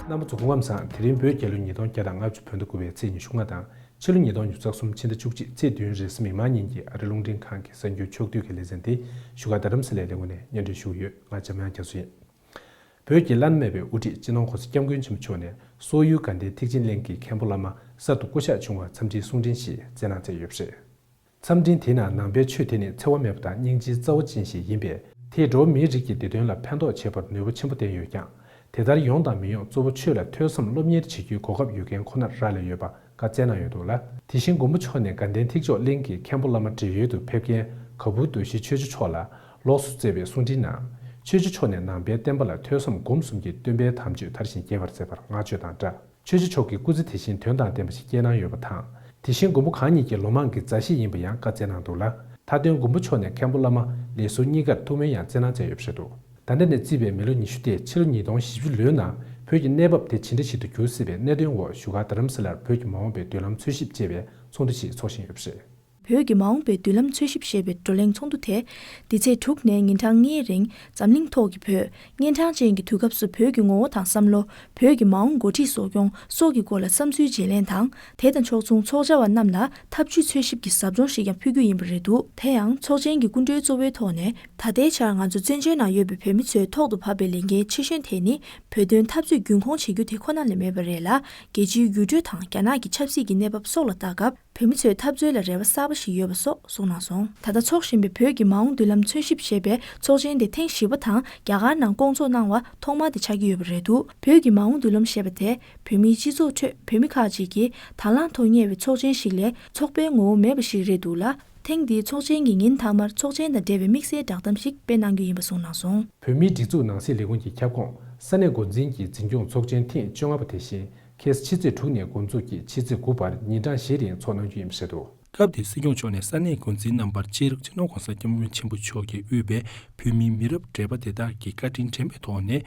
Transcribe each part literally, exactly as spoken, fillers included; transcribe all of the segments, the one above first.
རྣམ་པ་ཚོ་སྐུ་ཁམས་བཟང་། དེ་རིང་བོད་རྒྱལ་ལོ་ཉིས་སྟོང་བརྒྱ་དང་ལྔ་བཅུ་བོད་ཟླ་དགུ་པའི་ཚེས་ཉི་ཤུ་ལྔ་དང་ཕྱི་ལོ་ཉིས་སྟོང་ཉི་ཤུ་རྩ་གསུམ་ཕྱི་ཟླ་བཅུ་གཅིག་ཚེས་བདུན་རེས་གཟའ་མིག་དམར་ཉིན་གྱི་ཨ་རི་རླུང་འཕྲིན་ཁང་གི་གསར་འགྱུར་ཕྱོགས་བསྡུས་ཀྱི་ལེ་ཚན་དེ་བཞུགས་སྒར་རྡ་རམ་ས་ལའི་ལས་ཁུངས་ནས་སྙན་སྒྲོན་ཞུ་གི་ཡོད། ང་འཇམ་དབྱངས་རྒྱ་མཚོ་ཡིན། བོད་ཀྱི་བླ་ན་མེད་པའི་དབུ་ཁྲིད་སྤྱི་ནོར་༸གོང་ས་༸སྐྱབས་མགོན་ཆེན་པོ་མཆོག་ནས་སོག་ཡུལ་དགའ་ལྡན་ཐེག་ཆེན་གླིང་གི་མཁན་པོ་བླ་མ་གསར་དུ་བསྐོ་གཞག་བྱུང་བར་འཚམས་འདྲིའི་གསུང་འཕྲིན་ཞིག་སྩལ་གནང་མཛད་ཡོད་པ་རེད། འཚམས་འཕྲིན་དེའི་ནང་ནང་པའི་ཆོས་དེ་ནི་འཚེ་བ་མེད་པ་དང་སྙིང་རྗེའི་རྩ་བ་ཅན་ཞིག་ཡིན་པས། དེས་འགྲོ་བ་མིའི་རིགས་ཀྱི་བདེ་དོན་ལ་ཕན་ཐོགས་བྱེད་པར་ནུས་པ་ཆེན་པོ་ལྡན་ཡོད་ཀྱང་། དེ་ལྟར་ཡོང་དང་མི་ཡོང་གཙོ་བོ་ཆོས་ལ་ཐོས་བསམ་སློབ་གཉེར་བྱེད་རྒྱུའི་གོ་སྐབས་ཡོད་མཁན་ཁོ་ནར་རག་ལས་ཡོད་པ་བཀའ་སྩལ་གནང་ཡོད་འདུག་ལ། དེ་བཞིན་མགོན་པོ་མཆོག་ནས་དགའ་ལྡན་ཐེག་མཆོག་གླིང་གི་མཁན་པོ་བླ་མ་བགྲེས་ཡོལ་དུ་ཕེབས་མཁན་ག་བུར་རྡོ་རྗེ་ཆོས་རྗེ་མཆོག་ལ་ལོགས་སུ་སྩལ་བའི་གསུང་འཕྲིན་ནང་། ཆོས་རྗེ་མཆོག་ནས་ནང་པའི་བསྟན་པ་ལ་ཐོས་བསམ་སྒོམ་གསུམ་གྱི་སྟོན་པའི་དམ་ཆོས་དར་ཞིང་རྒྱས་པར་མཛད་པར་བསྔགས་བརྗོད་དང་སྦྲགས། ཆོས་རྗེ་མཆོག་གི་སྐུ་ཚེ་དེ་བཞིན་དོན་དང་ལྡན་པ་ཞིག་བསྐྱལ་གནང་ཡོད་པ་དང་། དེ་བཞིན་མགོན་པོ་གང་ཉིད་ཀྱི་ལོ་མང་གི་མཛའ་བཤེས་ཡིན་པ་ཡང་བཀའ་སྩལ་གནང་འདུག་ལ། མཐའ་དོན་མགོན་པོ་མཆོག་ནས་མཁན་པོ་བླ་མ་ལེགས་ཟུར་གཉིས་ཀར་ཐུགས་སྨོན་ཡང་སྩལ་གནང་མཛད་ཡོད་པ་རེད་འདུག་ད་ལྟ་ནས་བརྩིས་པའི་མི་ལོ་ཉི་ཤུ་སྟེ་ཕྱི་ལོ་ཉིས་སྟོང་བཞི་བཅུ་ལོའི་ནང་བོད་ཀྱི་གནས་བབ་དེ་ཇི་འདྲ་ཞིག་ཏུ་འགྱུར་སྲིད་པའི་གནད་དོན་འོག་བཞུགས་སྒར་རྡ་རམ་ས་ལར་བོད་ཀྱི་མ་འོངས་པའི་མདུན་ལམ་འཚོལ་ཞིབ་ཅེས་པའི་ཚོགས་འདུ་ཞིག་འཚོགས་བཞིན་ཡོད་པ་རེད། བོད་ཀྱི་མ་འོངས་པའི་མདུན་ལམ་འཚོལ་ཞིབ་ཞེས་པའི་བགྲོ་གླེང་ཚོགས་འདུ་དེ། འདི་ཚེས་དྲུག་ནས་ཉིན་གྲངས་ལྔའི་རིང་འཛམ་གླིང་ཐོག་གི་བོད། གཉན་འཕྲང་ཅན་གྱི་དུས་སྐབས་སུ་བོད་ཀྱི་ངོ་བོ་དང་བསམ་བློ། བོད་ཀྱི་མ་འོངས་འགོ་ཁྲིད་གསོ་སྐྱོང་སོགས་ཀྱི་སྐོར་ལ་བསམ་ཚུལ་བརྗེ་ལེན་དང་། དེ་དང་ཕྱོགས་མཚུངས་ཚོགས་བཅར་བ་རྣམས་ལ་ཐབས་ཇུས་འཚོལ་ཞིབ་ཀྱི་ཟབ་སྦྱོང་ཞིག་ཀྱང་ཕུལ་རྒྱུ་ཡིན་པ་རེད་འདུག་དེ་ཡང་ཚོགས་ཆེན་གྱི་སྐུ་མགྲོན་གཙོ་བོའི་ཐོག་ནས། ད་ལྟའི་ཆར་ང་ཚོ་བཙན་བྱོལ་ནང་ཡོད་པའི་བོད་མི་ཚོའི་ཐོག་ཏུ་བབས་པའི་ལས་འགན་ཆེ་ཤོས་དེ་ནི། བོད་དོན་འཐབ་རྩོད་རྒྱུན་འཁྱོངས་བྱེད་རྒྱུ་དེ་ཁོ་ན་ལས་མེད་པ་རེད་ལ། རྒྱལ་སྤྱིའི་འགྱུར་འགྲོས་དང་རྒྱ་ནག་གི་ཆབ་སྲིད་ཀྱི་གནས་བབ་སོགས་ལ་ལྟ་སྐབས། བོད་མི་ཚོའི་འཐབ་རྩོད་ལ་རེ་བ་གསར་པ་ཞིག་ཡོད་པ་སོགས་གསུངས་གནང་སོང་། ད་ལྟ་འཚོགས་བཞིན་པའི་བོད་ཀྱི་མ་འོངས་མདུན་ལམ་འཚོལ་ཞིབ་ཞེས་པའི་ཚོགས་ཆེན་དེ་ཐེངས་བཞི་པ་དང་རྒྱ་གར་ནང་བསྐོང་ཚོགས་གནང་བ་ཐོག་མ་དེ་ཆགས་ཀྱི་ཡོད་པ་རེད་འདུག་བོད་ཀྱི་མ་འོངས་མདུན་ལམ་ཞེས་པ་དེ་བོད་མིའི་སྤྱི་ཚོགས་ཁྲོད་བོད་མི་ཁག་ཅིག་གིས་དང་བླངས་ཐོག་གཉེར་བའི་ཚོགས་ཆེན་ཞིག་ལས། ཚོགས་པའི་ངོ་བོ་མེད་པ་ཞིག་རེད་འདུག་ལ། ཐེངས་འདིའི་ཚོགས་ཆེན་གྱི་ཉིན་མཐའ་མར་ཚོགས་ཆེན་དང་འབྲེལ་བའི་དམིགས་བསལ་བསྒྲགས་གཏམ་ཞིག་སྤེལ་གནང་རྒྱུ་ཡིན་པ་གསུངས་གནང་སོང་། བོད་མིའི་སྒྲིག་འཛུགས་ནང་སྲིད་ལས་ཁུངས་ཀྱི་ཁྱབ་ཁོངས་ས་གནས་འགོ་འཛིན་གྱི་འཛིན་སྐྱོང་ཚོགས་ཆེན་ཐེངས་བཅོ་ལྔ་པ་དེ་བཞིན་ཁེལ་ཕྱི་ཚེས་དྲུག་ནས་འགོ་འཛུགས་ཀྱིས་ཕྱི་ཚེས་དགུ་བར་ཉིན་གྲངས་བཞིའི་རིང་འཚོགས་གནང་རྒྱུ་ཡིན་པ་བཤད་འདུག་སྐབས་དེར་སྲིད་སྐྱོང་མཆོག་ནས་ས་གནས་འགོ་འཛིན་རྣམ་པར་སྤྱི་ནོར་༸གོང་ས་༸སྐྱབས་མགོན་ཆེན་པོ་མཆོག་གིས་དབུས་པའི་བོད་མིའི་མི་རབས་བགྲེས་པ་དེ་དག་གི་བཀའ་དྲིན་དྲན་པའི་ཐོག་ནས།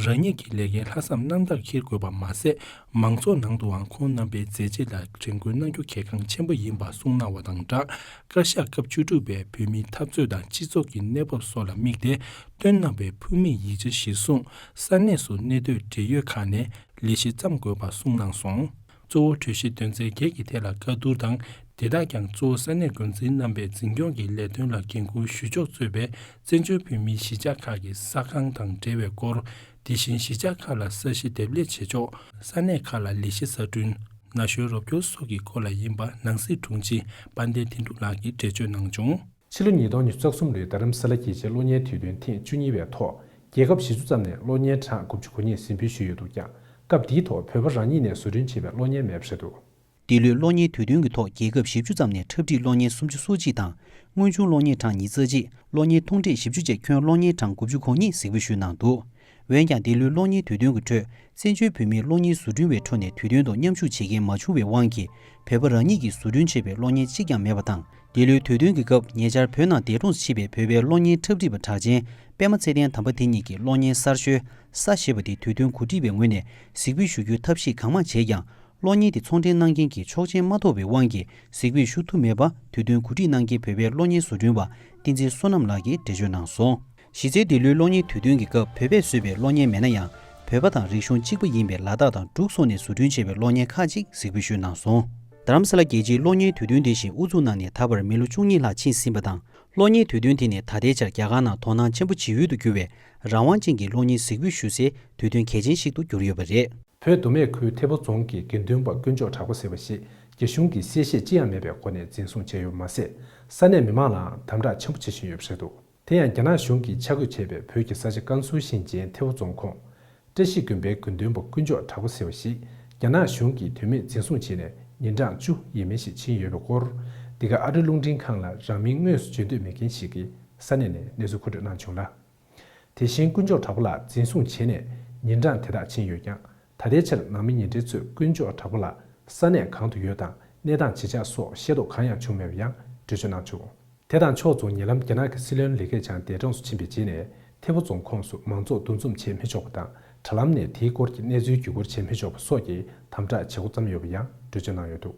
རང་ཉིད་ཀྱི་ལས་འགན་ལྷག་བསམ་རྣམ་དག་འཁྱེར་དགོས་པ་མ་ཟད། མང་ཚོགས་ནང་དུའང་ཁོང་རྣམ་པའི་མཛད་རྗེས་ལ་དྲན་སྐུལ་གནང་རྒྱུ་གལ་འགངས་ཆེན་པོ་ཡིན་པ་གསུངས་གནང་བ་དང་སྦྲགས། བཀའ་ཤག་སྐབས་བཅུ་དྲུག་པའི་བོད་མིའི་འཐབ་རྩོད་དང་སྤྱི་ཚོགས་ཀྱི་གནས་བབ་སོགས་ལ་དམིགས་ཏེ། བཏོན་གནང་བའི་ཕུལ་མིའི་ཡིག་ཆ་གཞིར་བཟུང་། ས་གནས་སུ་གནས་སྡོད་འབྲེལ་ཡོད་ཁག་ནས་ལས་གཞི་བརྩམ་དགོས་པ་གསུངས་གནང་སོང་། གཙོ་བོ་གྲོས་གཞི་དོན་ཚན་བརྒྱད་ཀྱི་ཐད་ལ་བཀའ་བསྡུར་དང་། དེ་དག་ཀྱང་གཙོ་བོ་ས་གནས་འགོ་འཛིན་རྣམ་པས་འཛིན་སྐྱོང་གི་ལས་དོན་ལ་འགན་འཁུར་ཞུ་ཕྱོགས་གཙོས་པའི་བཙན་བྱོལ་བོད་མིའི་གཞིས་ཆགས་ཁག་གི་ས་ཁང་དང་འབྲེལ་བའི་སྐོར། དེ་བཞིན་གཞིས་ཆགས་ཁག་ལ་ས་གཞི་འདེབས་ལས་བྱེད་ཕྱོགས། ས་གནས་ཁག་ལ་ལས་གཞི་གསར་སྐྲུན། ན་གཞོན་རོགས་སྐྱོར་སོགས་ཀྱི་སྐོར་ལ་ཡིན་པ་ནང་སྲིད་དྲུང་ཆེ་དཔལ་ལྡན་དོན་གྲུབ་ལགས་ཀྱིས་འགྲེལ་བརྗོད་གནང་བྱུང་། ཕྱི་ལོ་ཉིས་སྟོང་ཉི་ཤུ་རྩ་གསུམ་ལོའི་རྡ་རམ་ས་ལ་རྒྱལ་སྤྱིའི་གློག་བརྙན་དུས་སྟོན་ཐེངས་བཅུ་གཉིས་པའི་ཐོག་རྒྱལ་ཁབ་བཞི་བཅུ་ཙམ་ནས་གློག་བརྙན་གྲངས་དགུ་བཅུ་གོ་གཉིས་གཟིགས་འབུལ་ཞུས་ཡོད་འདུག་ཀྱང་། སྐབས་འདིའི་ཐོག་བོད་པ་རང་ཉིད་ནས་བཟོ་སྐྲུན་བྱས་པའི་གློག་བརྙན་མེད་པ་རེད་འདུག་འདི་ལོའི་གློག་བརྙན་དུས་སྟོན་གྱི་ཐོག་རྒྱལ་ཁབ་བཞི་བཅུ་ཙམ་ནས་འཁྲབ་ཁྲིད་གློག་བརྙན་སུམ་ཅུ་སོ་གཅིག་དང་། དངོས་བྱུང་གློག་བརྙན་གྲངས་ཉི་ཤུ་རྩ་གཅིག་གློག་བརྙན་ཐུང་གྲས་བཞི་བཅུ་བཅས་ཁྱོན་གློག་བརྙན་གྲངས་དགུ་བཅུ་གོ་གཉིས་གཟིགས་འབུལ་ཞུས་གནང་འདུག་འོན་ཀྱང་། འདི་ལོའི་གློག་བརྙན་དུས་སྟོན་གྱི་ཁྲོད། བཙན་བྱོལ་བོད་མིའི་གློག་བརྙན་བཟོ་སྐྲུན་པའི་ཁྲོད་ནས་དུས་སྟོན་དུ་མཉམ་ཞུགས་བྱེད་མཁན་མ་བྱུང་བའི་དབང་གིས། བོད་པ་རང་ཉིད་ཀྱིས་བཟོ་སྐྲུན་བྱས་པའི་གློག་བརྙན་གཅིག་ཀྱང་མེད་པ་དང་། འདི་ལོའི་དུས་སྟོན་གྱི་སྐབས། ཉེ་ཆར་བོད་ནང་འདས་གྲོངས་སུ་ཕྱིན་པའི་བོད་པའི་གློག་བརྙན་འཁྲབ་ཁྲིད་པ་གྲགས་ཅན། པད་མ་ཚེ་བརྟན་དམ་པ་དེ་ཉིད་ཀྱི་གློག་བརྙན་གསར་ཤོས། ས་ཞེས་པ་དེ་དུས་སྟོན་གོ་སྒྲིག་པའི་ངོས་ནས་གཟིགས་འབུལ་ཞུ་རྒྱུའི་ཐབས་ཤེས་གང་མང་བྱས་ཀྱང་། གློག་བརྙན་དེ་ཚོང་འབྲེལ་གནང་མཁན་གྱི་ཆོག་མཆན་མ་ཐོབ་པའི་དབང་གིས་གཟིགས་འབུལ་ཞུ་ཐུབ་མེད་པ། དུས་སྟོན་གོ་སྒྲིག་གནང་མཁན་བོད་པའི་གློག་བརྙན་བཟོ་སྐྲུན་པ་བསྟན་འཛིན་བསོད་ནམས་ལགས་ཀྱིས་འགྲེལ་བརྗོད་གནང་སོང་། གཞི་རྩའི་འདི་ལོའི་གློག་བརྙན་དུས་སྟོན་གྱི་སྐབས་བོད་པས་བཟོས་པའི་གློག་བརྙན་མེད་ན་ཡང་། བོད་པ་དང་རིག་གཞུང་གཅིག་པ་ཡིན་པའི་ལ་དྭགས་དང་འབྲུག་སོགས་ནས་བཟོ་སྐྲུན་བྱས་པའི་གློག་བརྙན་ཁག་ཅིག་གཟིགས་འབུལ་ཞུས་གནང་སོང་། རྡ་རམ་ས་ལ་རྒྱལ་སྤྱིའི་གློག་བརྙན་དུས་སྟོན་དེ་བཞིན་དབུ་འཛུགས་གནང་ནས་ད་བར་མི་ལོ་བཅུ་གཉིས་ལྷག་ཕྱིན་ཟིན་པ་དང་། གློག་བརྙན་དུས་སྟོན་དེ་ནི་ད་ལྟའི་ཆར་རྒྱ་གར་ནང་དོ་སྣང་ཆེན་པོ་བྱེད་ཡུལ་དུ་གྱུར་བའི་རང་དབང་ཅན་གྱི་གློག་བརྙན་གཟིགས་འབུལ་ཞུ་སའི་དུས་སྟོན་གལ་ཆེན་ཞིག་ཏུ་གྱུར་ཡོད་པ་རེད། བོད་མདོ་སྨད་ཁུལ་ཐེ་བོ་རྫོང་གི་དགེ་འདུན་པ་དཀོན་མཆོག་གྲགས་པ་ཟེར་བ་ཞིག་རྒྱ་གཞུང་གིས་གསལ་བཤད་ཅི་ཡང་མེད་པའི་སྒོ་ནས་འཛིན་བཟུང་བྱས་ཡོད་པ་མ་ཟད། ས་གནས་མི་མང་ལའང་དམ་དྲག་ཆེན་པོ་བྱེད་བཞིན་ཡོད་པ་རེད་འདུག་དེ་ཡང་རྒྱ་ནག་གཞུང་གིས་ཆ་བགོས་བྱས་པའི་བོད་ཀྱི་ས་ཆ་ཀན་སུའུ་ཞིང་ཆེན་ཐེ་བོ་རྫོང་ཁོངས། བཀྲ་ཤིས་དགོན་པའི་དགེ་འདུན་པ་དཀོན་མཆོག་གྲགས་པ་ཟེར་བ་ཞིག་རྒྱ་ནག་གཞུང་གིས་དོན་མེད་འཛིན་བཟུང་བྱས་ནས་ཉིན་གྲངས་བཅུ་ཡས་མས་ཤིག་ཕྱིན་ཡོད་པའི་སྐོར། འདི་ག་ཨ་རི་རླུང་འཕྲིན་ཁང་ལ་རང་མིང་དངོས་སུ་བརྗོད་འདོད་མེད་མཁན་ཞིག་གིས་ས་གནས་ནས་གནས་ཚུལ་མཁོ་སྤྲོད་གནང་བྱུང་ལ། དེ་བཞིན་དཀོན་མཆོག་གྲགས་པ་ལགས་འཛིན་བཟུང་བྱས་ནས་ཉིན་གྲངས་དེ་དག་ཕྱིན་ཡོད་ཀྱང་། ད་ལྟའི་ཆར་ནང་མི་ཉེ་འབྲེལ་ཚོས་དཀོན་མཆོག་གྲགས་པ་ལགས་ས་གནས་གང་དུ་ཡོད་དང་གནས་སྟངས་ཇི་ཆགས་སོགས་ཤེས་རྟོགས་གང་ཡང་བྱུང་མེད་པ་ཡང་འགྲེལ་བརྗོད་གནང་བྱུང་། དེ་དང་ཕྱོགས་མཚུངས་ཉེ་ལམ་རྒྱ་ནག་གི་སྲིད་བློན་ལི་ཁེ་ཆང་འདས་གྲོངས་སུ་ཕྱིན་པའི་རྗེས་ནས་ཐེ་བོ་རྫོང་ཁོངས་སུ་མང་ཚོགས་འདུ་འཛོམས་བྱེད་མི་ཆོག་པ་དང་། དྲ་ལམ་ནས་དེའི་སྐོར་གྱི་གནས་ཚུལ་བརྒྱུད་སྐུར་བྱེད་མི་ཆོག་པ་སོགས་ཀྱི་དམ་དྲག་བྱེད་འགོ་བརྩམས་ཡོད་པ་ཡང་འགྲེལ་བརྗོད་གནང་ཡོད་འདུག་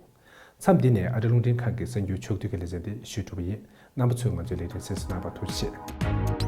མཚམས་འདི་ནས་ཨ་རི་རླུང་འཕྲིན་ཁང་གི་གསར་འགྱུར་ཕྱོགས་བསྡུས་ཀྱི་ལེ་ཚན་འདི་ཞུས་གྲུབ་པ་ཡིན། རྣམ་པ་ཚོས་ང་ཚོའི་ལས་རིམ་གསན་གཟིགས་གནང་བར་ཐུགས་རྗེ་ཆེ།